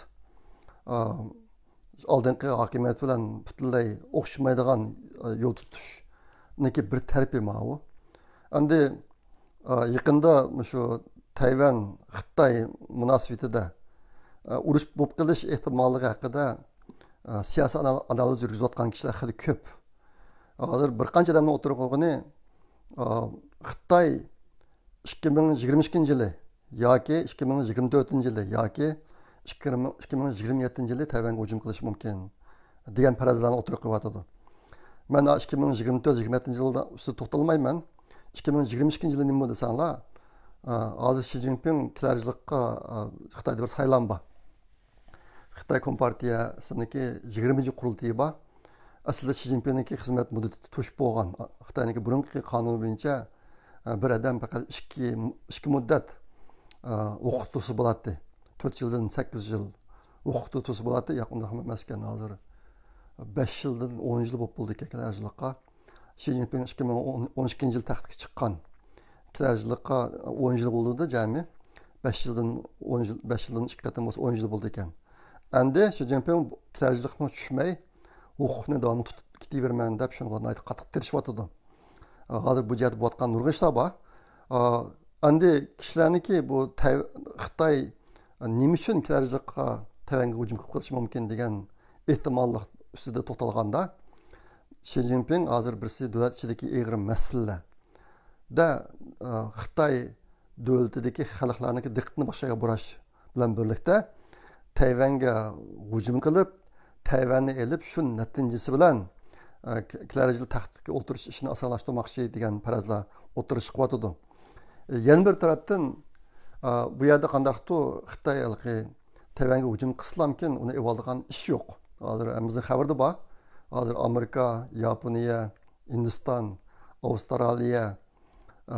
ئالدىنقى ھاكىمىيەت بىلەن پۈتۈنلەي ئوخشىمايدىغان يول تۇتۇشنىڭكى بىر تەرىپى ماۋۇ. ئەمدى ئا، يېقىندا مۇشۇ تەيۋەن، خىتاي مۇناسىۋىتىدە، ئا، ئۇرۇش بولۇپ قېلىش ئېھتىماللىقى ھەققىدە، ئا، سىياسىي ئانال-، ئانالىز يۈرگۈزۈۋاتقان كىشىلەر خېلى كۆپ. ھازىر بىر قانچە ئادەمنىڭ ئوتتۇرىغا قويغىنى، ئا، خىتاي ئىككى مىڭ يىگىرمە ئىككىنچى يىلى ياكى ئىككى مىڭ يىگىرمە تۆتىنچى يىلى ياكى ئىككى مىڭ، ئىككى مىڭ يىگىرمە يەتتىنچى يىلى تەيۋەنگە ھۇجۇم قىلىشى مۇمكىن دېگەن پەرەزلەرنى ئوتتۇرىغا قويۇۋاتىدۇ. مەن ئىككى مىڭ يىگىرمە تۆت، يىگىرمە يەتتىنچى يىلدا ئۈستىدە توختالمايمەن. ئىككى مىڭ يىگىرمە ئىككىنچى يىلى نېمە دېسەڭلار، ئا، ھازىر شى جىنپىڭ كېلەر يىللىققا، ئا، خىتايدا بىر سايلام بار. خىتاي كومپارتىيەسىنىڭكى يىگىرمىنچى قۇرۇلتىيى بار. ئەسلىدە شى جىنپىڭنىڭكى خىزمەت مۇددىتى توشۇپ بولغان. خىتاينىڭكى بۇرۇنقى قانۇنى بويىچە، ئا، بىر ئادەم پەقەت ئىككى، ئىككى مۇددەت، ئا، ھوقۇق تۇتسا بولاتتى. تۆت يىلدىن سەككىز يىل ھوقۇقتا تۇرسا بولاتتى. ياق، ئۇنداق ئەمەسكەن. ھازىر بەش يىلدىن ئون يىل بولۇپ بولدى ئىكەن كىلەرژىلىققا. شى جىنپىڭ ئىككى مىڭ ئون ئىككىنچى يىل تەختكە چىققان. كىلەرژىلىققا ئون يىل بولدى جەمئىي. بەش يىلدىن ئون يىل، بەش يىلدىن ئىككى قېتىم بولسا ئون يىل بولدى ئىكەن. ئەمدى شى جىنپىڭ كىلەرژىلىقمۇ چۈشمەي، ھوقۇقنى داۋاملىق تۇتۇپ كېتىۋېرىمەن دەپ شۇنىڭغا ناھايىتى قاتتىق تىرىشىۋاتىدۇ. ھازىر بۇ جەھەتتە بولۇۋاتقان نۇرغۇن ئىشلار بار. ئەمدى كىشىلەرنىڭكى بۇ تەي-، خىتاي نېمە ئۈچۈن كىلەرژىلىققا تەيۋەنگە ھۇجۇم قىلىپ قېلىشى مۇمكىن دېگەن ئېھتىماللىق ئۈستىدە توختالغاندا، شى جىنپىڭ ھازىر بىرسى دۆلەت ئىچىدىكى ئېغىر مەسىلىلەردە، ئە، خىتاي دۆلىتىدىكى خەلقلەرنىڭكى دىققىتىنى باشقا يەرگە بۇراش بىلەن بىرلىكتە، تەيۋەنگە ھۇجۇم قىلىپ، تەيۋەننى ئېلىپ، شۇ نەتىجىسى بىلەن، ئە، ك-، كىلەرژىل تەختكە ئولتۇرۇش ئىشىنى ئاسانلاشتۇرماقچى دېگەن پەرەزلەر ئوتتۇرىغا چىقىۋاتىدۇ. ئە، يەنە بىر تەرەپتىن، ئە، بۇ يەردە قانداقتۇ خىتاي ھېلىقى تەيۋەنگە ھۇجۇم قىلسىلامكىن، ئۇنى ئېۋالىدىغان ئىش يوق. ھازىر ھەممىمىزنىڭ خەۋىرىدە بار. ھازىر ئامېرىكا، ياپونىيە، ھىندىستان، ئاۋسترالىيە، ئە،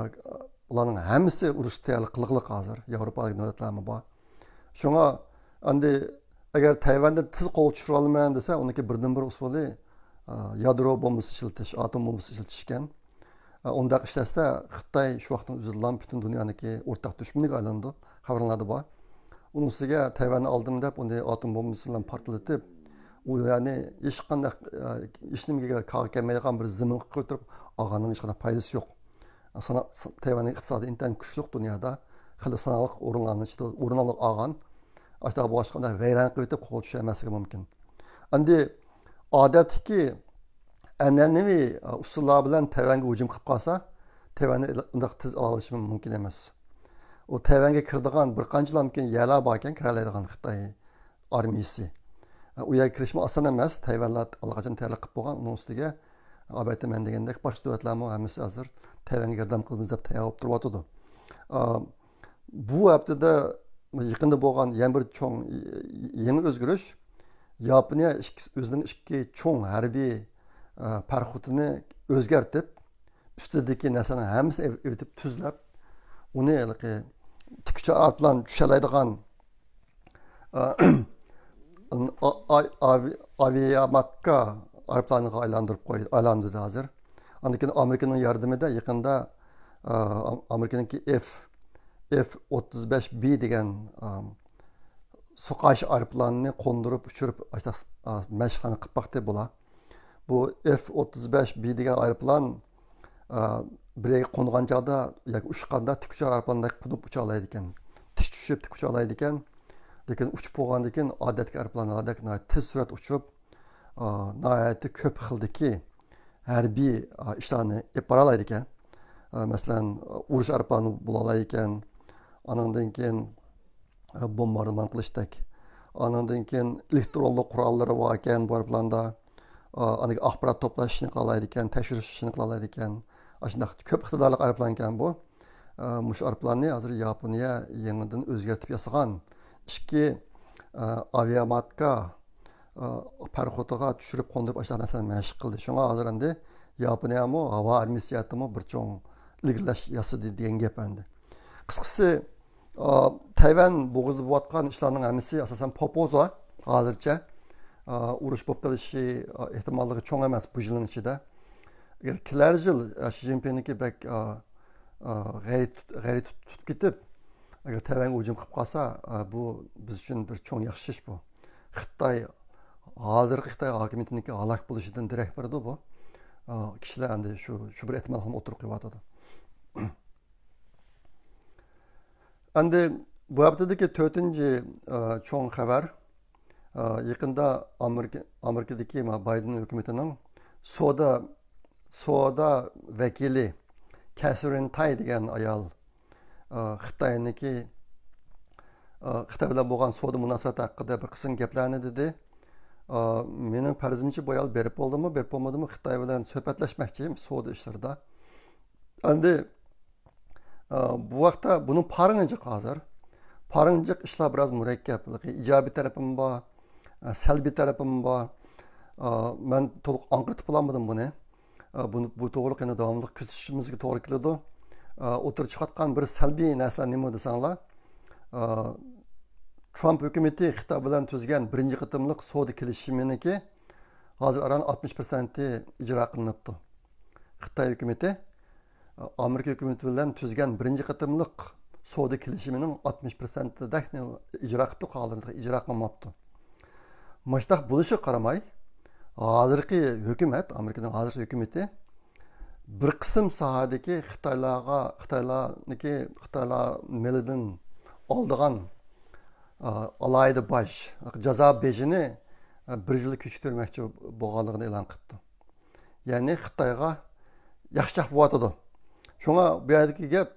ئۇلارنىڭ ھەممىسى ئۇرۇشقا تەييارلىق قىلغىلىق ھازىر. ياۋروپادىكى دۆلەتلەرمۇ بار. شۇڭا ئەمدى ئەگەر تەيۋەندىن تېز قولغا چۈشۈرۈۋالىمەن دېسە، ئۇنىڭكى بىردىنبىر ئۇسۇلى، ئە، يادرو بومبىسى ئىشلىتىش، ئاتوم بومبىسى ئىشلىتىش ئىكەن. ئە، ئۇنداق ئىشلەتسە، خىتاي شۇ ۋاقىتنىڭ ئۆزىدىلا پۈتۈن دۇنيانىڭكى ئورتاق دۈشمىنىگە ئايلىنىدۇ. خەۋەرلەردە بار. ئۇنىڭ ئۈستىگە تەيۋەننى ئالدىم دەپ، ئۇنى ئاتوم بومبىسى بىلەن پارتلىتىپ، ئۇ يەرنى ھېچقانداق، ئە، ھېچنېمىگە كارى كەلمەيدىغان بىر زېمىنغا قويۇپ تۇرۇپ ئالغاننىڭ ھېچقانداق پايدىسى يوق. سانا-، سا-، تەيۋەننىڭ ئىقتىسادى ئىنتايىن كۈچلۈك دۇنيادا، خېلى ساناقلىق ئورۇنلارنىڭ ئىچىدە ئورۇن ئالغان. ئاشۇنداق بولغاچقا، ئۇنداق ۋەيران قىلىۋېتىپ قولغا چۈشەلمەسلىكى مۇمكىن. ئەمدى ئادەتتىكى ئەنئەنىۋى، ئە، ئۇسۇللار بىلەن تەيۋەنگە ھۇجۇم قىلىپ قالسا، تەيۋەننى ئۇنداق تېز ئالالىشى مۇمكىن ئەمەس. ئۇ تەيۋەنگە كىرىدىغان بىر قانچىلامكىن يەرلەر باركەن، كىرەلەيدىغان خىتاي ئارمىيىسى. ئە، ئۇ يەرگە كىرىشمۇ ئاسان ئەمەس. تەيۋەنلەر ئاللىقاچان تەييارلىق قىلىپ بولغان. ئۇنىڭ ئۈستىگە، ئەلبەتتە، مەن دېگەندەك، باشقا دۆلەتلەرمۇ ھەممىسى ھازىر تەيۋەنگە ياردەم قىلىمىز دەپ تەييار بولۇپ تۇرۇۋاتىدۇ. ئا، بۇ ھەپتىدە يېقىندا بولغان يەنە بىر چوڭ، يېڭى ئۆزگىرىش. ياپونىيە ئىككى، ئۆزىنىڭ ئىككى چوڭ ھەربىي، ئە، پاراخوتىنى ئۆزگەرتىپ، ئۈستىدىكى نەرسىنىڭ ھەممىسىنى ئېۋ-، ئېۋىتىپ تۈزلەپ، ئۇنى ھېلىقى تىك ئۇچار ئايروپىلان چۈشەلەيدىغان، ئە، ئا-، ئا-، ئاۋىياماتكا ئايروپىلانىغا ئايلاندۇرۇپ قوي-، ئايلاندۇردى ھازىر. ئاندىن كېيىن ئامېرىكىنىڭ ياردىمىدە يېقىندا، ئا، ئامېرىكىنىڭكى ئېف، ئېف ئوتتۇز بەش بى دېگەن، ئا، سۇ قارشى ئايروپىلاننى قوندۇرۇپ، ئۇچۇرۇپ، ئاشۇنداق، ئا، مەشىقلەرنى قىلىپ باقتى بۇلار. بۇ ئېف ئوتتۇز بەش بى دېگەن ئايروپىلان، ئا، بىر يەرگە قونغان چاغدا ياكى ئۇچقاندا تىك ئۇچار ئايروپىلاندەك قونۇپ ئۇچالايدىكەن. تىك چۈشۈپ، تىك ئۇچالايدىكەن. لېكىن ئۇچۇپ بولغاندىن كېيىن ئادەتتىكى ئايروپىلانلاردەك ناھايىتى تېز سۈرئەت ئۇچۇپ، ئا، ناھايىتى كۆپ خىلدىكى ھەربىي، ئا، ئىشلارنى ئېلىپ بارالايدىكەن. ئا، مەسىلەن، ئۇرۇش ئايروپىلانى بولالايدىكەن. ئانىڭدىن كېيىن، ئا، بومباردىمان قىلىشتەك. ئانىڭدىن كېيىن ئېلېكترونلۇق قوراللىرى باركەن بۇ ئايروپىلاندا. ئا، ئاندىن كېيىن ئاخبارات توپلاش ئىشىنى قىلالايدىكەن، تەكشۈرۈش ئىشىنى قىلالايدىكەن. ئاشۇنداق كۆپ ئىقتىدارلىق ئايروپىلان ئىكەن بۇ. ئا، مۇشۇ ئايروپىلاننى ھازىر ياپونىيە يېڭىدىن ئۆزگەرتىپ ياسىغان. ئىككى، ئا، ئاۋىياماتكا، ئا، پاراخوتىغا چۈشۈرۈپ قوندۇرۇپ ئاشۇنداق نەرسىلەرنى مەشىق قىلدى. شۇڭا ھازىر ئەمدى ياپونىيەمۇ ھاۋا ئارمىيىسى جەھەتتىمۇ بىر چوڭ ئىلگىرىلەش ياسىدى دېگەن گەپ ئەمدى. قىسقىسى، ئا، تەيۋەن بوغۇزىدا بولۇۋاتقان ئىشلارنىڭ ھەممىسى ئاساسەن پوپوزا ھازىرچە. ئا، ئۇرۇش بولۇپ قېلىشى، ئا، ئېھتىماللىقى چوڭ ئەمەس بۇ يىلنىڭ ئىچىدە. ئەگەر كېلەر يىل، ئا، شى جىنپىڭنىڭكى بەك، ئا، ئا، غەيرىي تۇت-، غەيرىي تۇت-، تۇتۇپ كېتىپ، ئەگەر تەيۋەنگە ھۇجۇم قىلىپ قالسا، ئا، بۇ بىز ئۈچۈن بىر چوڭ ياخشى ئىش بۇ. خىتاي، ھازىرقى خىتاي ھاكىمىيىتىنىڭكى ھالاك بولۇشىدىن دېرەك بېرىدۇ بۇ. ئا، كىشىلەر ئەمدى شۇ، شۇ بىر ئېھتىمالنى ئوتتۇرىغا قويۇۋاتىدۇ. ئەمدى بۇ ھەپتىدىكى تۆتىنچى، ئا، چوڭ خەۋەر. ئا، يېقىندا ئامېرىكا، ئامېرىكىدىكى ما-، بايدېن ھۆكۈمىتىنىڭ سودا، سودا ۋەكىلى كەسرىن تاي دېگەن ئايال، ئا، خىتاينىڭكى، ئا، خىتاي بىلەن بولغان سودا مۇناسىۋەت ھەققىدە بىر قىسىم گەپلەرنى دېدى. ئا، مېنىڭ پەرىزىمچە بۇ ئايال بېرىپ بولدىمۇ، بېرىپ بولمىدىمۇ، خىتاي بىلەن سۆھبەتلەشمەكچى سودا ئىشلىرىدا. ئەمدى، ئا، بۇ ۋاقىتتا بۇنىڭ پارىڭى جىق ھازىر. پارىڭى جىق، ئىشلار بىراز مۇرەككەپ. ئىجابىي تەرىپىمۇ بار، ئا، سەلبىي تەرىپىمۇ بار. ئا، مەن تولۇق ئاڭقىرتىپ بولالمىدىم بۇنى. ئا، بۇنى، بۇ توغرىلىق يەنە داۋاملىق كۆزىتىشىمىزگە توغرا كېلىدۇ. ئا، ئوتتۇرىغا چىقىۋاتقان بىر سەلبىي نەرسىلەر نېمە دېسەڭلار، ئا، ترامپ ھۆكۈمىتى خىتاي بىلەن تۈزگەن بىرىنچى قېتىملىق سودا كېلىشىمىنىڭكى ھازىر ئاران ئاتمىش پىرسەنتى ئىجرا قىلىنىپتۇ. خىتاي ھۆكۈمىتى ئامېرىكا ھۆكۈمىتى بىلەن تۈزگەن بىرىنچى قېتىملىق سودا كېلىشىمىنىڭ ئاتمىش پىرسەنتىدەكنى ئىجرا قىلىپتۇ، قالغىنىنى ئىجرا قىلماپتۇ. مۇشۇنداق بولۇشىغا قارىماي، ھازىرقى ھۆكۈمەت، ئامېرىكىنىڭ ھازىرقى ھۆكۈمىتى بىر قىسىم ساھەدىكى خىتايلارغا، خىتايلارنىڭكى، خىتايلار مېلىدىن ئالىدىغان، ئا، ئالاھىدە باج، جازا بېجىنى، ئا، بىر يىل كېچىكتۈرمەكچى بولغانلىقىنى ئېلان قىپتۇ. يەنى خىتايغا ياخشىراق بولۇۋاتىدۇ. شۇڭا بۇ يەردىكى گەپ،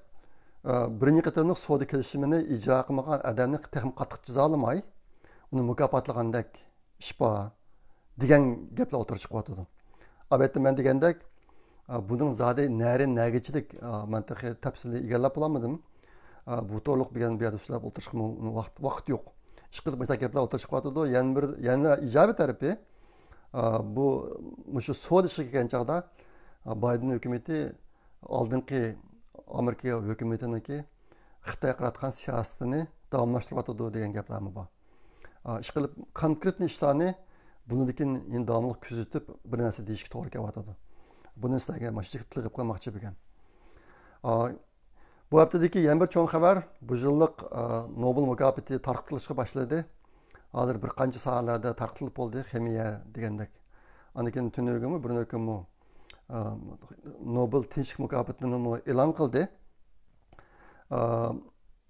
ئا، بىرىنچى قېتىملىق سودا كېلىشىمىنى ئىجرا قىلمىغان ئادەمنى تېخىمۇ قاتتىق جازالىماي، ئۇنى مۇكاپاتلىغاندەك ئىش بار دېگەن گەپلەر ئوتتۇرىغا چىقىۋاتىدۇ. ئەلۋەتتە، مەن دېگەندەك، ئا، بۇنىڭ زادى نەرى نەگىچىلىك، ئا، مەن تېخى تەپسىلىي ئىگىلەپ بولالمىدىم. ئا، بۇ توغرىلىق بۈگۈن بۇ يەردە سۆزلەپ ئولتۇرۇشقىمۇ ۋاقىت، ۋاقىت يوق. ئىشقىلىپ، مۇشۇنداق گەپلەر ئوتتۇرىغا چىقىۋاتىدۇ. يەنە بىر، يەنە ئىجابىي تەرىپى، ئا، بۇ، مۇشۇ سودا ئىشىغا كەلگەن چاغدا، ئا، بايدېن ھۆكۈمىتى ئالدىنقى ئامېرىكا ھۆكۈمىتىنىڭكى خىتايغا قاراتقان سىياسىتىنى داۋاملاشتۇرۇۋاتىدۇ دېگەن گەپلەرمۇ بار. ئا، ئىشقىلىپ، كونكرېتنى ئىشلارنى بۇنىڭدىن كېيىن يەنە داۋاملىق كۆزىتىپ، بىر نەرسە دېيىشكە توغرا كېلىۋاتىدۇ. بۇنى سىلەرگە مانا شۇ تىلغا قويماقچى بۈگۈن. ئا، بۇ ھەپتىدىكى يەنە بىر چوڭ خەۋەر، بۇ يىللىق، ئا، نوبېل مۇكاپاتى تارقىتىلىشقا باشلىدى. ھازىر بىر قانچە ساھەلەردە تارقىتىلىپ بولدى، خىمىيە دېگەندەك. ئاندىن كېيىن تۈنۈگۈنمۇ، بۇرۇنكىمۇ، ئا، نوبېل تىنچلىق مۇكاپاتىنىمۇ ئېلان قىلدى. ئا،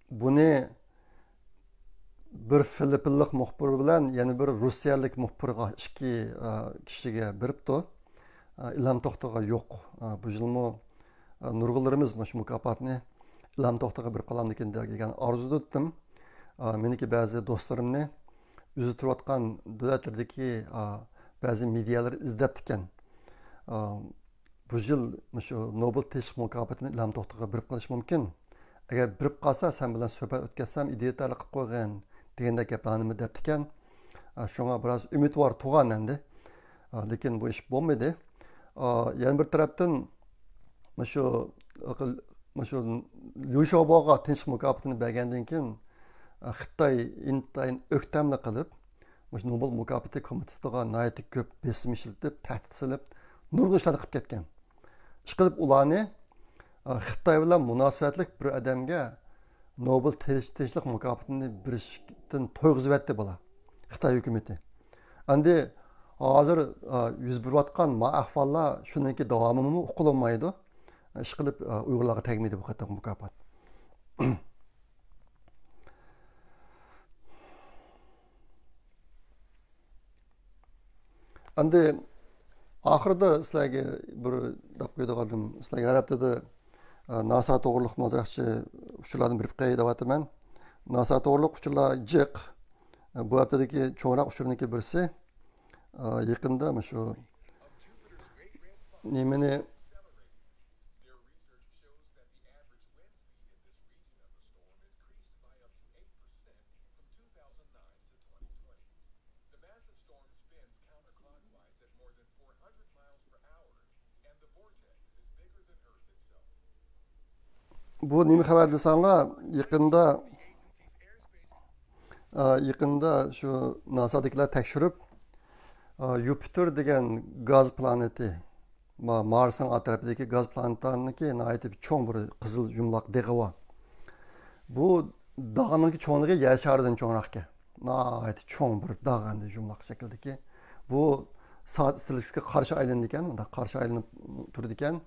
بۇنى بىر فىلىپپىنلىق مۇخبىر بىلەن يەنە بىر روسىيەلىك مۇخبىرغا، ئىككى، ئا، كىشىگە بېرىپتۇ. ئا، ئىلھام توختىغا يوق. ئا، بۇ يىلمۇ، ئا، نۇرغۇنلىرىمىز مۇشۇ مۇكاپاتنى ئىلھام توختىغا بېرىپ قالامدىكىن دېگەن ئارزۇدا ئۆتتۈم. ئا، مېنىڭكى بەزى دوستلىرىمنى ئۆزى تۇرۇۋاتقان دۆلەتلەردىكى، ئا، بەزى مېدىيالار ئىزدەپتىكەن. ئا، بۇ يىل مۇشۇ نوبېل تىنچلىق مۇكاپاتىنى ئىلھام توختىغا بېرىپ قېلىشى مۇمكىن. ئەگەر بېرىپ قالسا، سەن بىلەن سۆھبەت ئۆتكۈزسەم، ئىدىيە تەلەق قىلىپ قويغىن دېگەندەك گەپلەرنىمۇ دەپتىكەن. ئا، شۇڭا بىراز ئۈمىدۋار تۇرغان ئەمدى. ئا، لېكىن بۇ ئىش بولمىدى. ئا، يەنە بىر تەرەپتىن، مۇشۇ، مۇشۇ ليۇ شياۋبوغا تىنچلىق مۇكاپاتىنى بەرگەندىن كېيىن، ئا، خىتاي ئىنتايىن ئۆكتەملىك قىلىپ، مۇشۇ نوبېل مۇكاپاتى كومىتېتىغا ناھايىتى كۆپ بېسىم ئىشلىتىپ، تەھدىت سېلىپ، نۇرغۇن ئىشلارنى قىلىپ كەتكەن. ئىشقىلىپ ئۇلارنى، ئا، خىتاي بىلەن مۇناسىۋەتلىك بىر ئادەمگە نوبېل تىنچ-، تىنچلىق مۇكاپاتىنى بېرىشتىن تويغۇزۇۋەتتى بۇلار، خىتاي ھۆكۈمىتى. ئەمدى ھازىر، ئا، يۈز بېرىۋاتقان ما ئەھۋاللار شۇنىڭكى داۋامىمۇ ئۇقۇلمايدۇ. ئىشقىلىپ، ئا، ئۇيغۇرلارغا تەگمىدى بۇ قېتىمقى مۇكاپات. ئەمدى ئاخىرىدا سىلەرگە بىر دەپ قويىدىغانىم، سىلەرگە ھەر ھەپتىدە، ئە، ناسا توغرۇلۇق ئازراقچە ئۇچۇرلاردىن بېرىپ قوياي دەۋاتىمەن. ناسا توغرۇلۇق ئۇچۇرلار جىق. ئە، بۇ ھەپتىدىكى چوڭراق ئۇچۇرنىڭكى بىرسى، ئە، يېقىندا مۇشۇ نېمىنى، بۇ نېمە خەۋەر دېسەڭلار، يېقىندا، ئا، يېقىندا شۇ ناسادىكىلار تەكشۈرۈپ، ئا، يۇپىتېر دېگەن گاز پلانېتى، ما-، مارسنىڭ ئارقا تەرىپىدىكى گاز پلانېتانىڭكى ناھايىتى بىر چوڭ بىر قىزىل يۇمىلاق دېغى بار. بۇ داغنىڭكى چوڭلۇقى يەر شارىدىن چوڭراقكەن. ناھايىتى چوڭ بىر داغ ئەمدى يۇمىلاق شەكىلدىكى. بۇ سائەت ئىستىلىسكىغا قارشى ئايلىنىدىكەن، مۇنداق قارشى ئايلىنىپ تۇرىدىكەن.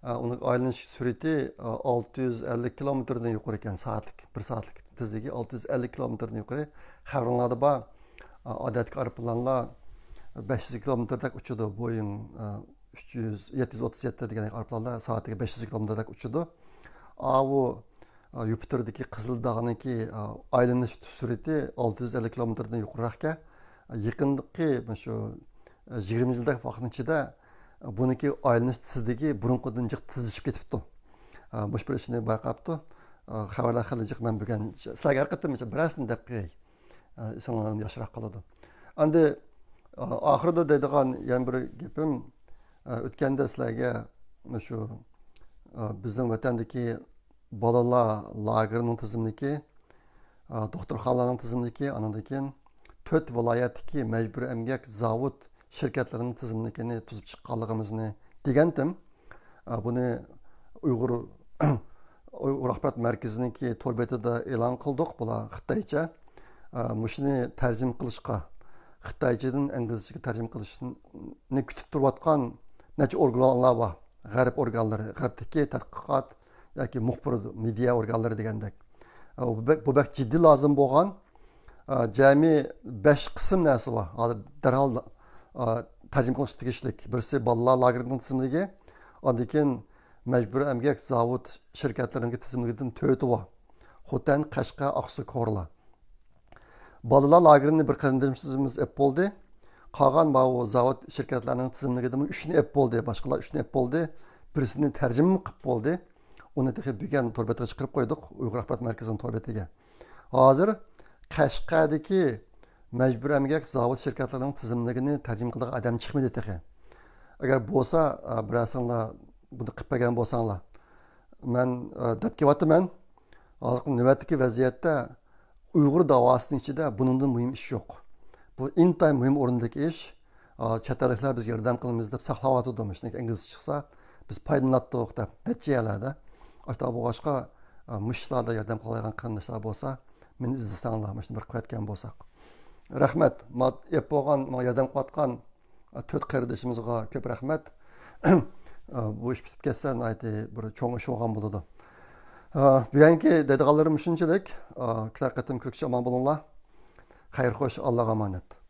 ئۇنىڭ ئايلىنىش سۈرئىتى ئالتە يۈز ئەللىك كىلومېتىردىن يۇقىرى ئىكەن، سائەتلىك، بىر سائەتلىك تېزلىكى ئالتە يۈز ئەللىك كىلومېتىردىن يۇقىرى. خەۋىرىڭلاردا بار، ئادەتتىكى ئايروپىلانلار بەش يۈز كىلومېتىردەك ئۇچىدۇ، بويىڭ ئۈچ يۈز، يەتتە يۈز ئوتتۇز يەتتە دېگەن ئايروپىلانلار سائەتىگە بەش يۈز كىلومېتىردەك ئۇچىدۇ. ئاۋۇ، ئە، يۇپىتېردىكى قىزىل داغنىڭكى، ئە، ئايلىنىش سۈرئىتى ئالتە يۈز ئەللىك كىلومېتىردىن يۇقىرىراقكەن. يېقىندىكى مۇشۇ، ئە، يىگىرمە يىلدەك ۋاقىتنىڭ ئىچىدە، ئە، بۇنىڭكى ئايلىنىش تېزلىكى بۇرۇنقىدىن جىق تېزلىشىپ كېتىپتۇ. ئە، مۇشۇ بىر ئىشنى بايقاپتۇ. ئە، خەۋەرلەر خېلى جىق، مەن بۈگۈن سىلەرگە ھەر قېتىم بىرەرسىنى دەپ قوياي. ئە، ئېسىڭلاردا ياخشىراق قالىدۇ. ئەمدى، ئە، ئاخىرىدا دەيدىغان يەنە بىر گېپىم، ئە، ئۆتكەندە سىلەرگە مۇشۇ، ئە، بىزنىڭ ۋەتەندىكى بالىلار لاگېرىنىڭ تىزىملىكى، ئا، دوختۇرخانىلارنىڭ تىزىملىكى، ئانىڭدىن كېيىن تۆت ۋىلايەتتىكى مەجبۇرىي ئەمگەك زاۋۇت شىركەتلىرىنىڭ تىزىملىكىنى تۈزۈپ چىققانلىقىمىزنى دېگەنتىم. ئا، بۇنى ئۇيغۇر، ئۇيغۇر ئاخبارات مەركىزىنىڭكى تور بېتىدە ئېلان قىلدۇق. بۇلار خىتايچە. ئا، مۇشۇنى تەرجىمە قىلىشقا، خىتايچىدىن ئىنگلىزچىگە تەرجىمە قىلىشنى كۈتۈپ تۇرۇۋاتقان نەچچە ئورگانلار بار. غەرب ئورگانلىرى، غەربتىكى تەتقىقات ياكى مۇخبىر، مېدىيا ئورگانلىرى دېگەندەك. ئا، بۇ بەك، بۇ بەك جىددىي لازىم بولغان، ئا، جەمئىي بەش قىسىم نەرسە بار. ھازىر دەرھال، ئا، تەرجىمە قىلىش تېگىشلىك. بىرسى بالىلار لاگېرىنىڭ تىزىملىكى، ئاندىن كېيىن مەجبۇرىي ئەمگەك زاۋۇت شىركەتلىرىنىڭكى تىزىملىكىدىن تۆتى بار. خوتەن، قەشقەر، ئاقسۇ، كورلا. بالىلار لاگېرىنى بىر قېرىندىشىمىز ئېلىپ بولدى. قالغان ماۋۇ زاۋۇت شىركەتلەرنىڭ تىزىملىكىدىمۇ ئۈچنى ئېلىپ بولدى. باشقىلار ئۈچنى ئېلىپ بولدى. بىرسىنى تەرجىمە قىلىپ بولدى. ئۇنى تېخى بۈگۈن تور بېتىگە چىقىرىپ قويدۇق. ئۇيغۇر ئاخبارات مەركىزىنىڭ تور بېتىگە. ھازىر قەشقەردىكى مەجبۇرىي ئەمگەك زاۋۇت شىركەتلىرىنىڭ تىزىملىكىنى تەرجىمە قىلىدىغان ئادەم چىقمىدى تېخى. ئەگەر بولسا، ئا، بىرەرسىڭلار بۇنى قىلىپ بەرگەن بولساڭلار. مەن، ئا، دەپ كېلىۋاتىمەن. ھازىرقى نۆۋەتتىكى ۋەزىيەتتە ئۇيغۇر داۋاسىنىڭ ئىچىدە بۇنىڭدىن مۇھىم ئىش يوق. بۇ ئىنتايىن مۇھىم ئورۇندىكى ئىش. ئا، چەت ئەللىكلەر بىزگە ياردەم قىلىمىز دەپ ساقلاۋاتىدۇ. مۇشۇنىڭ ئىنگلىزچە چىقسا، بىز پايدىلىناتتۇق دەپ نەچچە يەرلەردە. ئاشۇنداق بولغاچقا، ئا، مۇشۇ ئىشلاردا ياردەم قىلالايدىغان قېرىنداشلار بولسا، مېنى ئىزدىسەڭلار، مۇشۇنى بىر قىلىۋەتكەن بولساق. رەھمەت. ما-، ئېپ بولغان، ماڭا ياردەم قىلىۋاتقان، ئا، تۆت قېرىندىشىمىزغا كۆپ رەھمەت. ئا، بۇ ئىش پۈتۈپ كەتسە، ناھايىتى بىر چوڭ ئىش بولغان بولىدۇ. ئا، بۈگۈنكى دەيدىغانلىرىم شۇنچىلىك. ئا، كېلەر قېتىم كۆرۈشكىچە ئامان بولۇڭلار. خەير خوش، ئاللاغا ئامانەت.